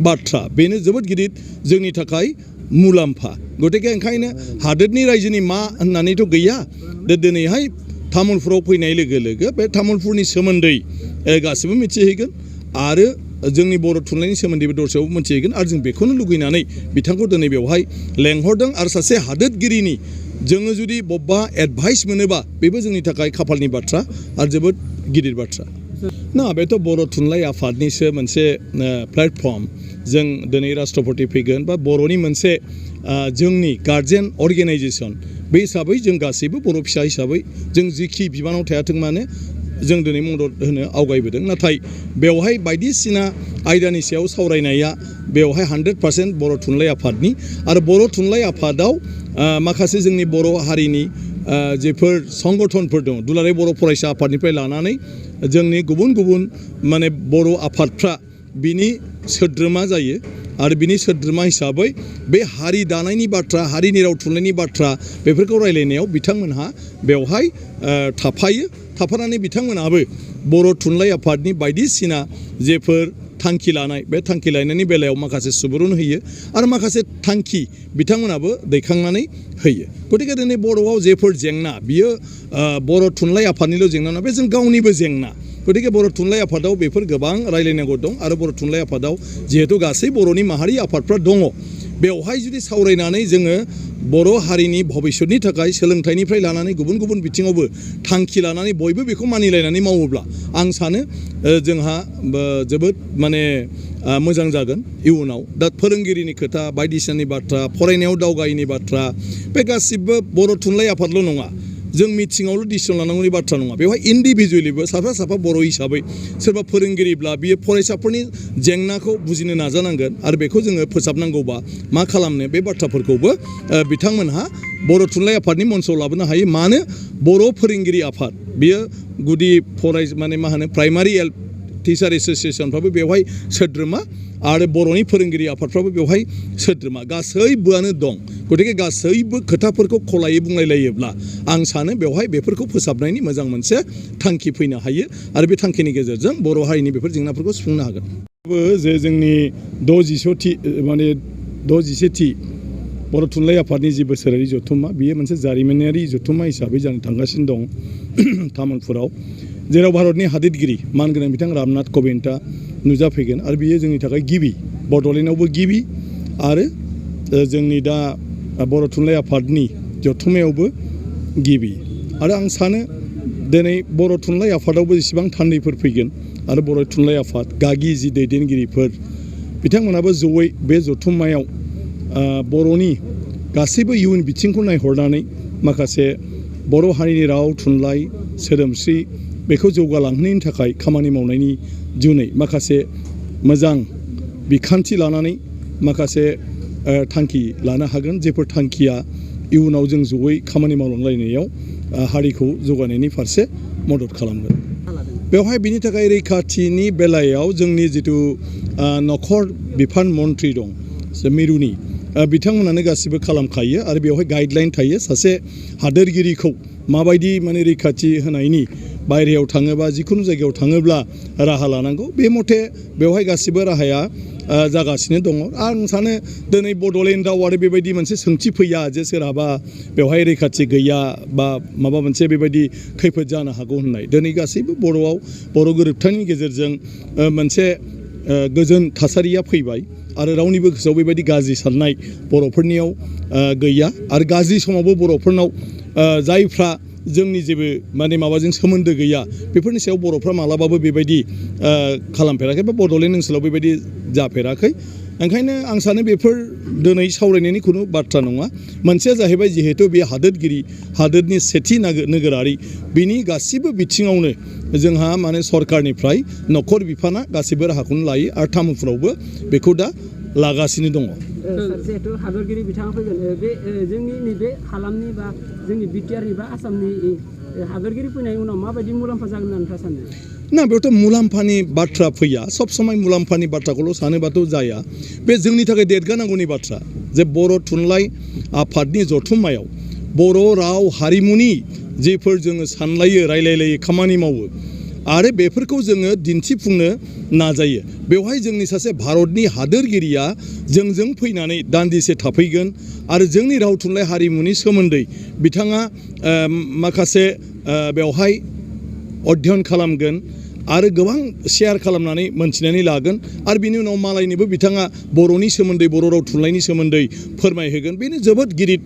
बाथ्रा बेनो जोबोद गिदिर जोंनि थाखाय मुलाम्फा गतिके ओंखायनो हादोरनि रायजोनि मा होननानैथ' गैया दिनैहाय तामुलपुराव फैनाय लोगो लोगो बे तामुलपुरनि सोमोन्दै गासिबो मिथिहैगोन आरो जोंनि बर' थुनलाइनि सोमोन्दैबो दरसेयावबो मिथिहैगोन आरो जों बेखौनो लुगैनानै बिथांखौ दिनै बेवहाय लेंहरदों आरो सासे हादोरगिरिनि जोङो जुदि बबेबा एडभाइस मोनोबा बेबो जोंनि थाखाय खाफालनि बाथ्रा आरो जोबोद गिदिर बाथ्रा ना बेथ' बर' थुनलाइ आफादनिसो मोनसे प्लेटफर्म जों दिनै राष्ट्रपति फैगोन बा बर'नि मोनसे जोंनि गार्जेन अर्गेनाइजेसन बे हिसाबै जों गासैबो बर' फिसा हिसाबै जों जिखि बिबानाव थायाथों मानो जों दिनै मदद होनो आवगायबोदों नाथाय बेवहाय बायदिसिना आयदानि सायाव सावरायनाया बेवहाय 100% बर' थुनलाइ आफादनि आरो बर' थुनलाइ आफादाव माखासे जोंनि बर' हारिनि जेफोर संगठनफोर दं दुलाराय बर' फरायसा आफादनिफ्राय लानानै जोंनि गुबुन गुबुन माने बर' आफादफ्रा बिनि सोद्रोमा जायो आरो बिनि सोद्रोमा हिसाबै बे हारि दानायनि बाथ्रा हारिनि राव थुनलाइनि बाथ्रा बेफोरखौ रायलायनायाव बिथांमोनहा बेवहाय थाफानानै बिथांमोनहाबो बर' थुनलाइ आफादनि बायदिसिना जेफोर थांखि लानाय बे थांखि लानायनि बेलायाव माखासे सुबुरुन होयो आरो माखासे थांखि बिथांमोनाबो दैखांनानै होयो गतिके दिनै बर'आव जेफोर जेंना बियो बर' थुनलाइ आफादनिल' जेंना नङा बे जों गावनिबो जेंना गतिके बर' थुनलाइ आफादाव बेफोर गोबां रायलायनांगौ दं आरो बर' थुनलाइ आफादाव जिहेतु गासै बर'नि माहारि आफादफ्रा दङ बेवहाय जुदि सावरायनानै जोङो बर' हारिनि भबिष्यतनि थाखाय सोलोंथाइनिफ्राय लानानै गुबुन गुबुन बिथिङावबो थांखि लानानै बयबो बेखौ मानिलायनानै मावोब्ला आं सानो जोंहा जोबोद माने मोजां जागोन इयुनाव दा फोरोंगिरिनि खोथा बायदिसिनानि बाथ्रा फरायनायाव दावगायैनि बाथ्रा बे गासिबो बर' थुनलाइ आफादल' नङा जों मिथिङावल' डिसिसन लानांगौनि बाथ्रा नङा बेवहाय इन्डिभिजुवेलिबो साफा बर' हिसाबै सोरबा फोरोंगिरिब्ला बियो फरायसाफोरनि जेंनाखौ बुजिनो नाजानांगोन आरो बेखौ जोङो फोसाबनांगौबा मा खालामनो बे बाथ्राफोरखौबो बिथांमोनहा बर' थुनलाइ आफादनि मन्चआव लाबोनो हायो मानो बर' फोरोंगिरि आफाद बियो गुदि माने मा होनो प्राइमारि टिचार एस'सियेसनफ्राबो बेवहाय सोद्रोमा आरो बर'नि फोरोंगिरि आफादफ्राबो बेवहाय सोद्रोमा गासैबोआनो दं गतिके गासैबो खोथाफोरखौ खलायै बुंलायलायोब्ला आं सानो बेवहाय बेफोरखौ फोसाबनायनि मोजां मोनसे थांखि फैनो हायो आरो बे थांखिनि गेजेरजों बर' हारिनि बेफोर जेंनाफोरखौ सुफुंनो हागोन जे जोंनि 61थि बर' थुनलाइ आफादनि जि बोसोरारि जथुम्मा बियो मोनसे जारिमिनारि जथुम्मा हिसाबै जानो थांगासिनो दं तामुलपुराव जेराव भारतनि हादोरगिरि मानगोनां बिथां रामनाथ कविन्दआ नुजाफैगोन आरो बियो जोंनि थाखाय गिबि बड'लेण्डआवबो गिबि आरो जोंनि दा बर' थुनलाइ आफादनि जथुम्मायावबो गिबि आरो आं सानो दिनै बर' थुनलाइ आफादावबो जेसेबां थान्दैफोर फैगोन आरो बर' थुनलाइ आफाद गागि जि दैदेनगिरिफोर बिथांमोनाबो जयै बे जथुम्मायाव बर'नि गासैबो इयुन बिथिंखौ नायहरनानै माखासे बर' हारिनि राव थुनलाइ सोदोमस्रि बेखौ जौगालांहोनायनि थाखाय खामानि मावनायनि जुनै माखासे मोजां बिखान्थि लानानै माखासे थांखि लानो हागोन जेफोर थांखिया इयुनाव जों जयै खामानि मावलांलायनायाव हारिखौ जौगानायनि फारसे मदद खालामगोन बेवहाय बिनि थाखाय रैखाथिनि बेलायाव जोंनि जिथु नखर बिफान मन्थ्रि दं मिरुनि बिथांमोनानो गासिबो खालामखायो आरो बेवहाय गाइडलाइन थायो सासे हादोरगिरिखौ माबायदि माने रैखाथि होनायनि बायहेरायाव थाङोबा जिखुनु जायगायाव थाङोब्ला राहा लानांगौ बे मथे बेवहाय गासिबो राहाया जागासिनो दङ आं सानो दिनै बड'लेण्डआव आरो बेबायदि मोनसे सोंथि फैया जे सोरहाबा बेवहाय रैखाथि गैया बा माबा मोनसे बेबायदि खैफोद जानो हागौ होननाय दिनै गासैबो बर'आव बर' गोरोबथानि गेजेरजों मोनसे गोजोन थासारिया फैबाय आरो रावनिबो गोसोआव बेबायदि गाज्रि साननाय बर'फोरनियाव गैया आरो गाज्रि समावबो बर'फोरनाव जायफ्रा जोंनि जेबो माने माबाजों सोमोन्दो गैया बेफोरनि सायाव बर'फ्रा मालाबाबो बेबायदि खालामफेराखै बा बड'लेण्ड ओनसोलाव बेबायदि जाफेराखै ओंखायनो आं सानो बेफोर दिनै सावरायनायनि खुनु बाथ्रा नङा मोनसेया जाहैबाय जिहेतु बे हादोरनि सेथि नोगोरारि बिनि गासिबो बिथिङावनो जोंहा माने सरकारनिफ्राय नखर बिफाना गासिबो राहाखौनो लायो आरो तामुलपुरावबो बेखौ दा लागासिनो दङ जिहेतु हादोरगिरि बिथाङा फैगोन बे जोंनि नैबे हालामनि बा जोंनि बिटिआरनि बा आसामनि हादोरगिरि फैनायनि उनाव माबायदि मुलाम्फा जागोन होननानै नोंथाङा सानो ना बेयावथ' मुलाम्फानि बाथ्रा फैया सब समाय मुलाम्फानि बाथ्राखौल' सानोबाथ' जाया बे जोंनि थाखाय देरगानांगौनि बाथ्रा जे बर' थुनलाइ आफादनि जथुम्मायाव बर' राव हारिमुनि जेफोर जोङो सानलायो रायलायलायो खामानि मावो आरो बेफोरखौ जोङो दिन्थिफुंनो नाजायो। बेवहाय जोंनि सासे भारतनि हादोरगिरिया जोंजों फैनानै दान्दिसे थाफैगोन आरो जोंनि राव थुनलाइ हारिमुनि सोमोन्दै बिथाङा माखासे बेवहाय अध्ययन खालामगोन आरो गोबां शेयार खालामनानै मोनथिनानै लागोन आरो बिनि उनाव मालायनोबो बिथाङा बर'नि सोमोन्दै बर' राव थुनलाइनि सोमोन्दै फोरमायहोगोन। बेनो जोबोद गिदिर